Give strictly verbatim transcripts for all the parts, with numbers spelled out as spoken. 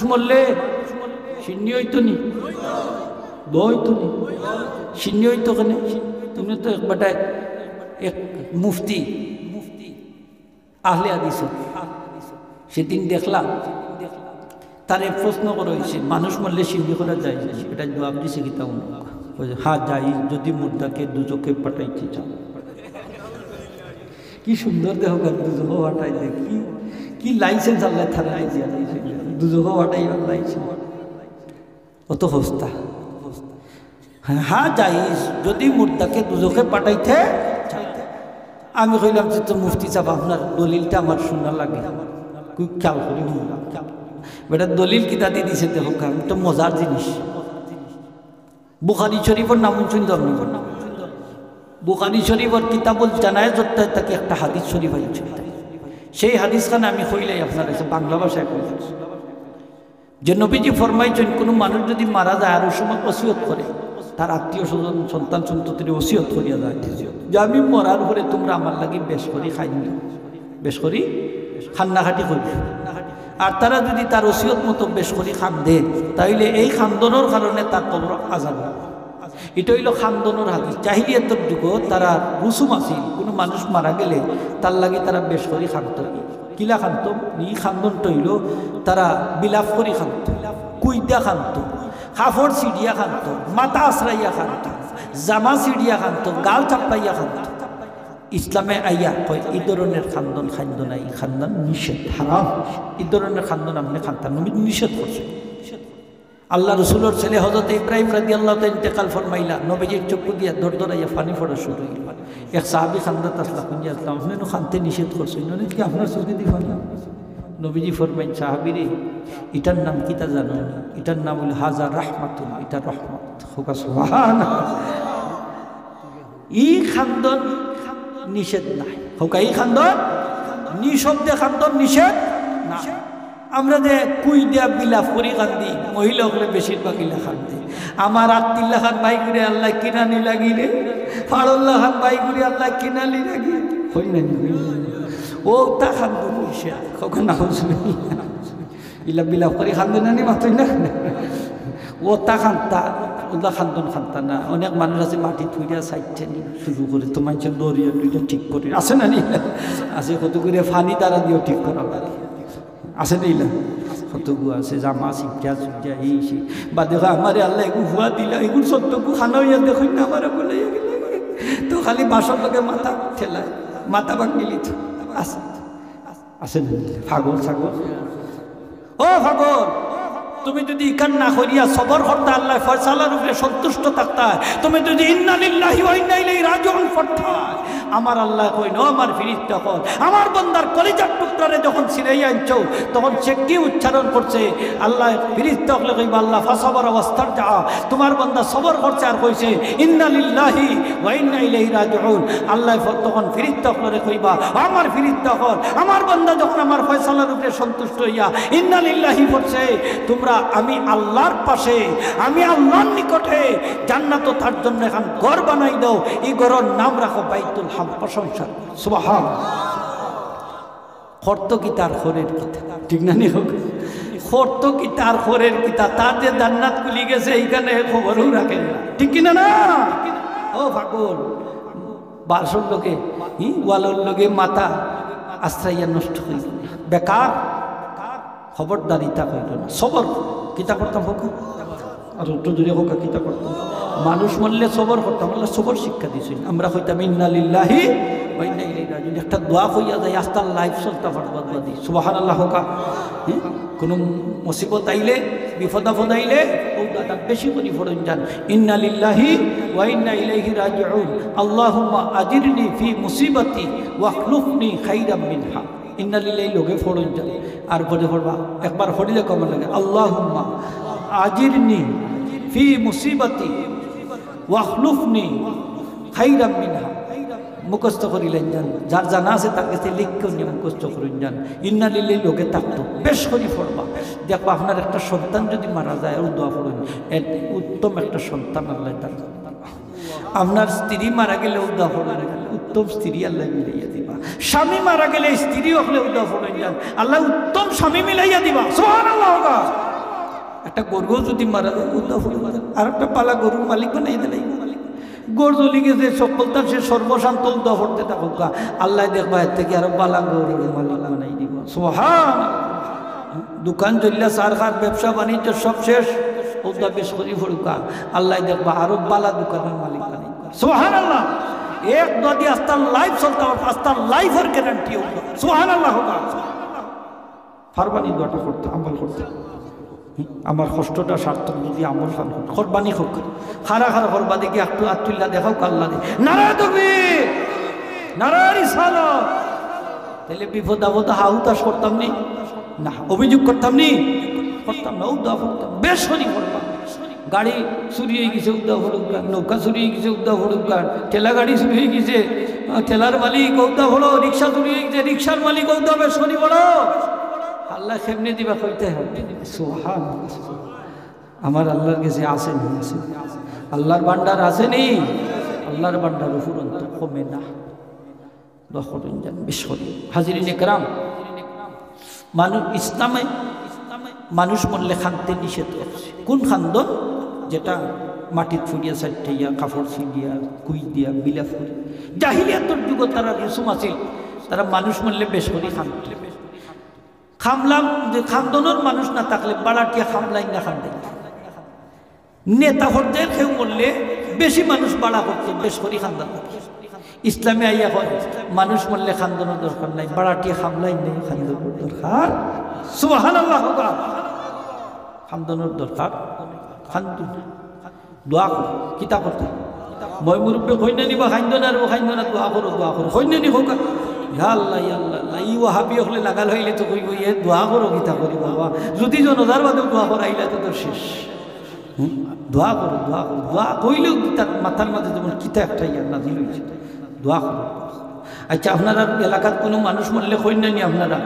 মরলে শিন্নি অইতো নি? দোয়া অইতো নি? শিন্নি অইতো কেনে? তুমি তো এক বেটায়, এক মুফতি, আহলে হাদিস। সেদিন দেখলাম, তারে প্রশ্ন করা অইছে, "মানুষ মরলে শিন্নি করা যায়?" বেটায় জবাব দিছে, "কিতা মনে হয়?" কইছে, "হ্যাঁ, যায়, যদি মুর্দাকে দুজখে পাঠাইতে চান।" কি সুন্দর দেহ, দুজখো পাঠাই দে। কি, কি license আল্লায় তারারে দিয়া দিছে, দুজখো পাঠাইবার license। অত হস্তা। হ্যাঁ, হ্যাঁ, জায়েজ, যদি মুর্দাকে দুজখে পাঠাইতে চায়। আমি কইলাম যে, "তো মুফতি সাব, আপনার দলিলটা আমার শুনা লাগে।" খুব খেয়াল করি হুনলাম। বেটা দলিল কিতা দি দিছে দেখো, আমি তো মজার জিনিস। বুখারী শরীফর নাম হুনছইন তো আপনি? বুখারী শরীফর কিতাবুল জানায়েজ থাকি একটা হাদিস শরীফ আনছে। সেই হাদিসখান আমি কইলাই আপনার কাছে, বাংলা ভাষায় কইলাই। যে নবীজি ফরমাইছইন, কোনো মানুষ যদি মারা যায় আর ওই সময় ওসিয়ত করে, তার আত্মীয় স্বজন, সন্তান সন্ততিরে ওসিয়ত করিয়া যায় যে, "আমি মরার পরে তোমরা আমার লাগি বেশ করি খাইন দিও, বেশ করি কান্নাকাটি করিও।" আর তারা যদি তার ওসিয়ত মতো বেশ করি কান্দে, তাইলে এই কান্দনর কারণে তার কবর আজাব অইবো। ইটা অইলো কান্দনর হাদিস। জাহিলিয়াতর যুগো তারার রুসুম আছিল, কোনো মানুষ মারা গেলে তার লাগি তারা বেশ করি কান্দতো। কিলা কান্দতো? ই কান্দনটা অইলো তারা বিলাপ করি কান্দতো, কুইদা কান্দতো, কাপড় ছিড়িয়া কান্দতো, মাথা আছড়াইয়া কান্দতো, জামা ছিড়িয়া কান্দতো, গাল চাপড়াইয়া কান্দতো। ইসলামে আইয়া কয়, "ই ধরনের কান্দন কান্দো না, ই কান্দন নিষেধ, হারাম। ই ধরনের কান্দন আপনে কান্দতা না, নবী নিষেধ করছে।" আল্লাহ রসুলর ছেলে হযরত ইব্রাহিম রাদিয়াল্লাহু তাআলা ইন্তেকাল ফরমাইলা, নবীজির চক্ষু দিয়া দরদরাইয়া পানি পড়া শুরু অইলো। এক সাহাবী কান্দাত আছলা, হুনিয়া আছলা, "আপনে নু কানতে নিষেধ করছইন, নু কি আপনার চোখে দি পানি?" নবীজি ফরমাইন, "সাহাবী রে, ইটার নাম কিতা জানো নি? ইটার নাম অইলো হাজা রাহমাতুন, ইটা রহমত।" কউক্কা সুবহানাল্লাহ। ই কান্দন নিষেধ নায়। কউক্কা, ই কান্দন, নিঃশব্দে কান্দন নিষেধ না। আমরা যে কুইদা বিলাপ করি কান্দি, মহিলা অকলে বেশিরভাগ ইলা কান্দে। "আমার আত্তির লাখান বাইগুরে আল্লায় কিনানি লাগি রে, ফাড়র লাখান বাইগুরে আল্লায় কিনানি লাগি।" কই নাই, কই নাই। অতা কান্দন নিষেধ। কউক্কা নাউজুবিল্লাহ। ইলা বিলাপ করি কান্দে না নি, মাতইন না। অতা কান্দতা, অতা কান্দন কান্দতা না। অনেক মানুষ আছে মাটিত পড়িয়া চাইরটা নি শুরু করে, তো মানষে দরিয়া দুইটা ঠিক করে। আছে না নি? আছে, কতগুরে পানি ধারা দিয়াও ঠিক করা লাগে। আছে না ইলা? কতগু আছে, জামা ছিড়া ছিড়া, এই সেই। বাদে কয়, "আমারে আল্লায় এগু ফুয়া দিলা, এগুর সত্যগু খানা অইয়া দেখইন না, আমারে ভুলাইয়া গেলা।" তো খালি বাঁশর লগে মাথা ঠেলায়, মাথা ভাঙ্গিলিতো। আছে। আছে না? পাগল ছাগল। ও পাগল, তুমি যদি ইখান না করিয়া সবর করতায়, আল্লায় ফয়সালার উপরে সন্তুষ্ট থাকতায়, তুমি যদি ইন্না লিল্লাহি ওয়া ইন্না ইলাইহি রাজিউন পড়তায়, আমার আল্লায় কইন, "ও আমার ফিরিস্তা অকল, আমার বন্দার কলিজার টুকরারে যখন ছিনাইয়া আনছো, তখন সে কি উচ্চারণ করছে?" আল্লায় ফিরিস্তা অকলে কইবা, "আল্লাহ ফাসাবারা ওয়াস্তারজা, তোমার বন্দা সবর করছে আর কইছে, ইন্না লিল্লাহি ওয়া ইন্না ইলাইহি রাজিউন।" আল্লায় ফ-, তখন ফিরিস্তা অকলরে কইবা, "ও আমার ফিরিস্তা অকল, আমার বন্দা যখন আমার ফয়সালার উপরে সন্তুষ্ট অইয়া ইন্না লিল্লাহি পড়ছে, তোমরা আমি আল্লাহর পাশে, আমি আল্লাহর নিকটে জান্নাতো তার জন্য এখান ঘর বানাই দাও, ই ঘরর নাম রাখো বাইতুল হাম।" প্রশংসা। সুবহান। করতো কিতা আর করের কিতা? ঠিক না নি কউক্কা? করতো কিতা আর করের কিতা? তার যে জান্নাত খুলি গেছে, ইখানে খবরও রাখের না। ঠিক কি না না? ও পাগল, বাঁশর লগে, হি, ওয়ালর লগে মাথা আছড়াইয়া নষ্ট অইল। বেকার, খবরদারিতা অইল না। সবর, কিতা করতাম কউক্কা? আর একটু জোরে কউক্কা, কিতা করতাম? মানুষ মরলে সবর করতাম, আল্লায় সবর শিক্ষা দিছইন। আমরা কইতাম, "ইন্না লিল্লাহি ওয়া ইন্না ইলাইহি রাজিউন।" একটা দোয়া কইয়া যাই, আস্তা life চলতা পারবা বাদে। সুবহানাল্লাহ কউক্কা। হুম? কুনু মুসিবত আইলে, বিপদ আপদ আইলে, অউ দোয়াটা বেশি করি পড়ইন যান। "ইন্না লিল্লাহি ওয়া ইন্না ইলাইহি রাজিউন। আল্লাহুম্মা আজিরনি ফি মুসিবাতি ওয়াখলুফনি খাইরাম মিনহা।" ইন্না লিল্লাহি লগে পড়ইন যান। আর পরে পড়বা, একবার পড়িলে কমন লাগে, "আল্লাহুম্মা আজিরনি ফি মুসিবাতি ওয়াখলুফনি খাইরাম মিনহা।" মুখস্থ করিলাইন যান। যার জানা আছে তার গেছে লিখিয়া নিয়া মুখস্থ করইন যান। ইন্না লিল্লাহি লগে থাকতো, বেশ করি পড়বা। দেখবা আপনার একটা সন্তান যদি মারা যায়, অউ দোয়া পড়ইন, এর উত্তম একটা সন্তান আল্লায় দান করবা। আপনার স্ত্রী মারা গেলে অউ দোয়া পড়ইন যান, উত্তম স্ত্রী আল্লায় মিলাইয়া দিবা। স্বামী মারা গেলে স্ত্রী অকলে অউ দোয়া পড়ইন যান, আল্লায় উত্তম স্বামী মিলাইয়া দিবা। সুবহানাল্লাহ কউক্কা। একটা গরু যদি মারা যায়, উদ্দা ফুল আর একটা পালা গরুর মালিক বানাই দিলাই। ঘর জ্বলি গেছে, সকলতা শেষ, সর্বশান্ত, উদ্দা ফুলতে থাকুকা। আল্লাহ দেখবা এর থেকে আরো পালা গরুর মালিক বানাই দিব। সুবহান। দোকান জ্বললা, সার খার, ব্যবসা বাণিজ্য সব শেষ, উদ্দা বেশ করি ফুলকা। আল্লাহ দেখবা আরো পালা দোকানের মালিক বানাই। সুবহানাল্লাহ। এক দোয়া দি আস্তা লাইফ চলতে পারবে, আস্তা লাইফের গ্যারান্টি। সুবহানাল্লাহ। পারবানি দোয়াটা করতে, আমল করতে। আমার কষ্টটা সার্থক যদি আমল খান করতে। কোরবানি হোক, খারা খারা করবা দেখি, একটু আত্তুল্লাহ দেখাও কাল্লা দে। নারায় তকবীর, নারায় রিসালাত। তাহলে বিপদ আপদ হাহুতাশ করতাম নি? না। অভিযোগ করতাম নি? করতাম না। উদ্দা করতাম, বেশ করি করবা। গাড়ি চুরি হয়ে গেছে, উদ্দা ফুলকা। নৌকা চুরি হয়ে গেছে, উদ্দা ফুলকা। ঠেলা গাড়ি চুরি হয়ে গেছে, আহ, ঠেলার মালিক উদ্দা ফুলো। রিক্সা চুরি হয়ে গেছে, রিক্সার মালিক উদ্দা বেশ করি বলো। আল্লাহ কেমনে দিবা কইতে হবে। সুবহান। আমার আল্লাহর কাছে আছে নি? আছে। আল্লাহর ভান্ডার আছে নি? আল্লাহর ভান্ডার অফুরন্ত, কমে না। দোয়া করুন যেন বেশ করি। হাজিরিন একরাম, মানুষ, ইসলামে মানুষ মরলে কান্দতে নিষেধ করছে। কোন কান্দন? যেটা মাটিত ফুড়িয়া, সাইট্টাইয়া, কাপড় ছিঁড়িয়া, কুই দিয়া, বিলাপ করি। জাহিলিয়াতর যুগো তারার রসুম আছিল, তারা মানুষ মরলে বেশ করি কান্দত। কামলা, যে কান্দনর মানুষ না থাকলে বাড়াটিয়া কামলাইন না কান্দাইন। নেতা পর্যায়ের কেউ মরলে বেশি মানুষ বাড়া করতো, বেশ করি কান্দন। ইসলামে আইয়া কয়, মানুষ মরলে কান্দনর দরকার নাই, বাড়াটিয়া কামলাইন নাই কান্দনর দরকার। সুবহানাল্লাহ কউক্কা। কান্দনর দরকার, কান্দন। দোয়া করো, কিতা করতে? ময় মুরব্বী কইন না নি বা, কান্দো না রে, কান্দো না, দোয়া করো, দোয়া করো। কইন না নি কউক্কা? ইয়া আল্লাহ, ইয়া আল্লাহ, আল্লাহ। ই ওয়াহাবি অকলে লাগাল অইলে তো কইবো, "এ দোয়া করো, কিতা করি বাবা?" যদি জনাজার বাদে দোয়া করাইলা তো তোর শেষ। হুম? দোয়া করো, দোয়া করো। দোয়া কইলেও তার মাথার মাঝে যেমন কিতা একটা ইয়া নাজিল হইছে। দোয়া করো। আচ্ছা, আপনারার এলাকাত কোনো মানুষ মরলে কইন না নি আপনারা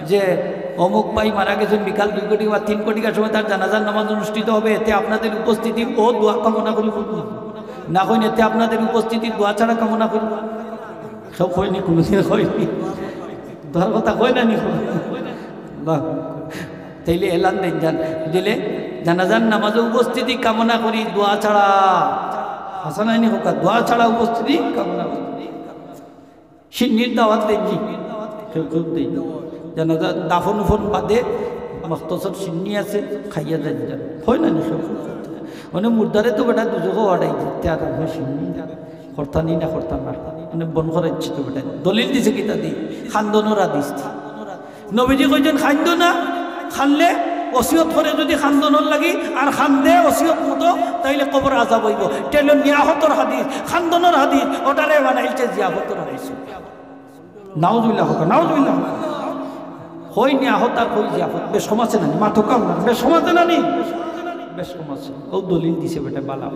যে অমুক ভাই মারা গেছেন, বিকাল দুই কোটি বা তিন কোটিকার সময় তার জানাজার নামাজ অনুষ্ঠিত হবে, এতে আপনাদের উপস্থিতি ও দোয়া কামনা করি বলুন। না কইন, এতে আপনাদের উপস্থিতি দোয়া ছাড়া কামনা করি। কেউ কইনি, কোনোদিন কইনি। দোয়ার কথা কইন না নি? আল্লাহ। তাইলে এলান দেন যান, দিলে জানাজার নামাজে উপস্থিতি কামনা করি, দোয়া ছাড়া। হাসানাইনি কউক্কা, দোয়া ছাড়া উপস্থিতি কামনা করি। শিন্নির দাওয়াত দেন নি? কেউ কেউ দেন না। জানাজা দাফন উফন বাদে মখতসর শিন্নি আছে, খাইয়া যাইন যান। হয় না নি? কেউ কেউ করতে। মানে মুর্দারে তো বেটা দুজখো অড়াই দিতে আর হয় শিন্নি। করতা নি না করতা না। মানে বন করাইছি তো বেটা। দলিল দিছে কিতা দি? কান্দনর হাদিস দি। নবীজি কইছেন, "কান্দো না, কানলে ওসিয়ত করে যদি কান্দনর লাগি আর কান্দে ওসিয়ত মতো, তাইলে কবর আজাব অইবো।" তে অইলো নিয়াহতর হাদিস, কান্দনর হাদিস, ওটারে বানাইলছে জিয়াফতর হাদিস। নাউজুবিল্লাহ কউক্কা, নাউজুবিল্লাহ। কই নিয়াহত আর কই জিয়াফত, বেশ কম আছে না নি? মাতউক্কা না, বেশ কম আছে না নি? বেশ কম আছে। ও দলিল দিছে বেটা বালা।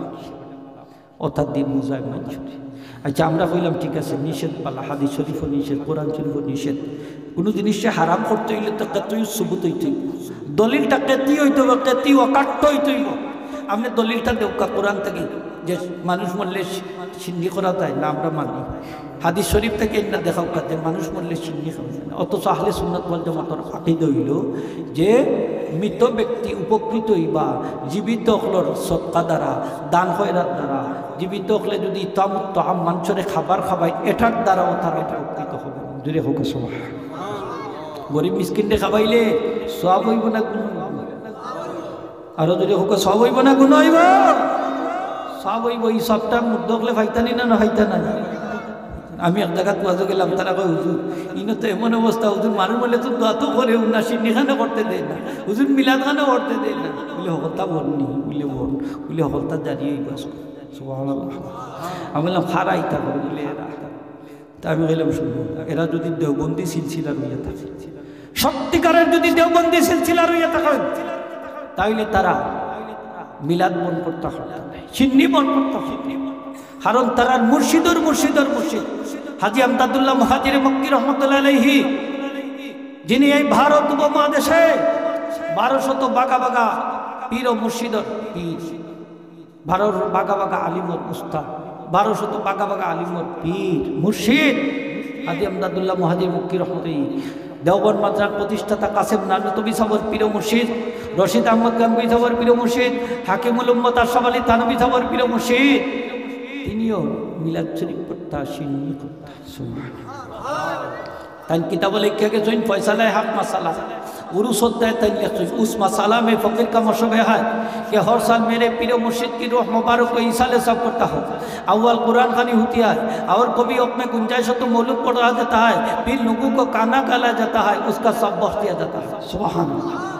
অর্থাৎ দিয়ে বুঝায় মানুষরে। আচ্ছা, আমরা কইলাম ঠিক আছে, নিষেধ বালা, হাদিস শরীফও নিষেধ, কোরআন শরীফও নিষেধ। কোনো জিনিসে হারাম করতে অইলে তো কেতই সুবুত অইতে অইবো, দলিলটা কেতই অইতে অইবো, কেতই অকাট্য অইতে অইবো। আপনে দলিলটা দেউক্কা কোরআন থাকি যে মানুষ মরলে শি-, শিন্নি করা যায় না, আমরা মানি। হাদিস শরীফ থাকি না দেখাউক্কা যে মানুষ মরলে শিন্নি খাওয়া যায় না। অথচ আহলে সুন্নাত ওয়াল জামাতর আকিদা অইলো যে মৃত ব্যক্তি উপকৃত অইবা জীবিত অকলর সদকা দ্বারা, দান খয়রাত দ্বারা। জীবিত অকলে যদি ইতামুত তাআম মানষরে খাবার খাবায়, এটার দ্বারাও তারা উপকৃত হবে। জোরে কউক্কা সুবহান। গরিব মিসকিনরে খাবাইলে সওয়াব অইবো না গুনা অইবো? আরো জোরে কউক্কা, সওয়াব অইবো না গুনা অইবো? সওয়াব অইবো। ই সওয়াবটা মুর্দা অকলে পাইতা নি না, না পাইতা না? আমি এক জাগাত ওয়াজো গেলাম, তারা কয়, "হুজুর, ইনো তো এমন অবস্থা, হুজুর, মানুষ মরলে তো দোয়া তো করে, উনার শিন্নি খানো করতে দেয় না, হুজুর, মিলাদ খানো করতে দেয় না।" বুলে, "হকলতা বন নি?" বুলে, "বন।" বুলে, "হকলতা জারি অইবো আজকে।" সুবহানাল্লাহ। আমি বললাম, "কারা ইতা করে?" বুলে, "এরা।" তা আমি কইলাম, "শুনো, এরা যদি দেওবন্দি সিলসিলার অইয়া থাকে, সত্যিকারের যদি দেওবন্দি সিলসিলার অইয়া থাকে, তাইলে তারা মিলাদ বন করতা পারতা নায়, শিন্নি বন করতা পারতা নায়। কারণ তারার মুর্শিদর মুর্শিদর মুর্শিদ হাজী আমদাদুল্লাহ মুহাজিরে মক্কি রহমতুল্লাহ আলাইহি, যিনি এই ভারত উপমহাদেশে বারো শত বাগা বাগা পীর ও মুর্শিদর পীর।" বারো বাগা বাগা আলিমর উস্তাদ, বারো শত বাগা বাগা আলিমর পীর, মুর্শিদ, হাজী আমদাদুল্লাহ মুহাজির মক্কি রহমতুল্লাহ। দেওবন্দ মাদ্রাসার প্রতিষ্ঠাতা কাসেম নানতবী সাহেবর পীর ও মুর্শিদ, রশিদ আহমদ গাঙ্গুহি সাহেবের প্রিয় মুর্শিদ, হাকিমুল উম্মত আশরাফ আলী থানভী সাহেবের প্রিয় মুর্শিদ, তিনিও মিলাদ শরীফ পড়তা, শিন্নি করতা। সুবহানাল্লাহ। তাইন কিতাবো লেখিয়া গেছইন, ফয়সালায়ে হক মাসালা, উরুস অধ্যায় তাইন লেখছইন, "اس مسئلہ میں فقیر کا مشرب ہے کہ ہر سال میرے پیر و مرشد کی روح مبارک کو ایصال ثواب کرتا ہوں۔ اول قرآن خوانی ہوتی ہے اور کبھی وقت میں گنجائش ہو تو مولود پڑھا جاتا ہے، پھر لوگوں کو کھانا کھلایا جاتا ہے، اس کا ثواب بخش دیا جاتا ہے۔" সুবহানাল্লাহ।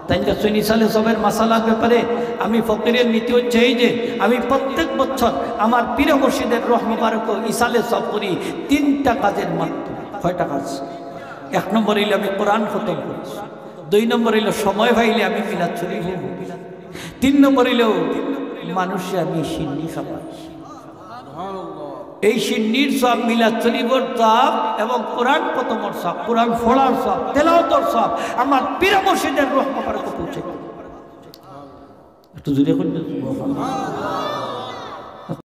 তাইন লেখছইন, ইসালে সওয়াবের মাসালার ব্যাপারে আমি ফকিরের নীতি হচ্ছে এই যে আমি প্রত্যেক বছর আমার পীর মুর্শিদের রোহ মুবারক ইসালে সওয়াব করি তিনটা কাজের মাধ্যমে। কয়টা কাজ? এক নম্বর অইলো আমি কোরআন খতম করি, দুই নম্বর অইলো সময় পাইলে আমি মিলাদ শরীফ পড়ি, তিন নম্বর অইলো মানুষরে আমি শিন্নি খাওয়াই। এই শিন্নির সওয়াব, মিলাদ শরীফর সওয়াব এবং কোরআন খতমর সওয়াব, কোরআন পড়ার সওয়াব, তেলাওয়াতর সওয়াব আমার পীর মুর্শিদের রোহ মুবারক পৌঁছে। একটু জোরে কইন না।